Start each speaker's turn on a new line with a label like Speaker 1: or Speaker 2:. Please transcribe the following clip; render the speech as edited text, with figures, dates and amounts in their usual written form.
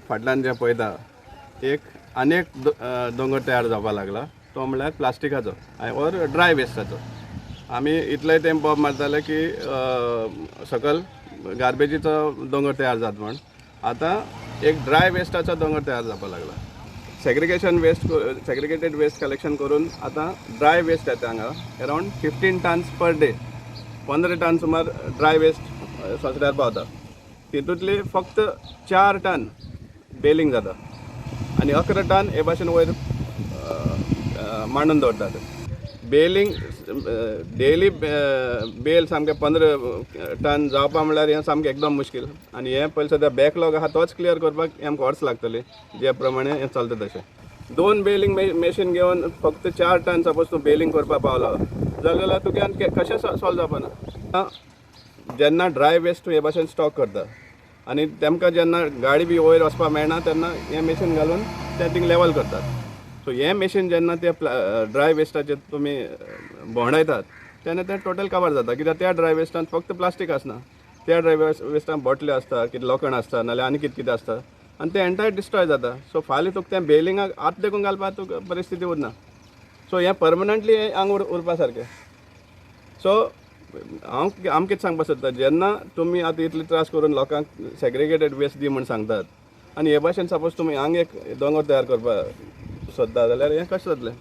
Speaker 1: फाटल्यान जें पळयता एक आनी एक दोंगर तयार जावपाक लागला, तो म्हणल्यार प्लास्टिकाचो ओर ड्राय वेस्टाचो. आमी इतलेय तेंप बोब मारताले की सकल गार्बेजीचो दोंगर तयार जाता म्हण, आतां एक ड्राय वेस्टाचो दोंगर तयार जावपाक लागला. Segregation waste, segregated waste collection करून आतां ड्राय वेस्ट येता हांगा around 15 tons per day, 15 ton सुमार ड्राय वेस्ट सोसऱ्यार पावता. तितूंतली फक्त 4 टन बेलिंग जाता आनी 11 टन हे भाशेन वयर मांडून दवरतात. बेलिंग डेली बेल सामकें 15 टन जावपा म्हणल्यार हें सामकें एकदम मुश्कील. आनी हें पयलीं सद्या बॅकलॉग आहा तोच क्लियर करपाक आमकां वर्स लागतली, जे प्रमाणे हें चलता तशें. 2 बेलिंग मेशीन घेवन फक्त 4 टन सपोज तूं बेलिंग करपाक पावलो जाल्यार तुगे आनी कशें सॉल्व जावपा ना. जेन्ना ड्राय वेस्ट तूं हे भाशेन स्टॉक करता आनी तेमकां जेन्ना गाडी बी वयर वचपाक मेळना तेन्ना हें मेशीन घालून तें थिंग लेवल करतात. सो हें मेशीन जेन्ना ते ड्राय वेस्टाचेर तुमी भोंवडायतात तेन्ना तें टोटल कवर जाता, कित्याक त्या ड्राय वेस्टान फक्त प्लास्टीक आसना, त्या ड्राय वेस्टान बोटल्यो आसता, कितें लोखण आसता, नाल्यार आनी कितें कितें आसता आनी तें एंटायर डिस्ट्रॉय जाता. सो फाल्यां तुका तें बेलिंगाक आत देखून घालपाक तुका परिस्थिती उरना. सो हें परमनंटली हांगा उरपा सारकें. सो हांव आमकां कितें सांगपाक सोदता, जेन्ना तुमी आतां इतले त्रास करून लोकांक सेग्रिगेटेड वेस्ट दी म्हूण सांगतात आनी हे भाशेन सपोज तुमी हांगा एक दोंगर तयार करपाक सोदता जाल्यार हें कशें जातलें.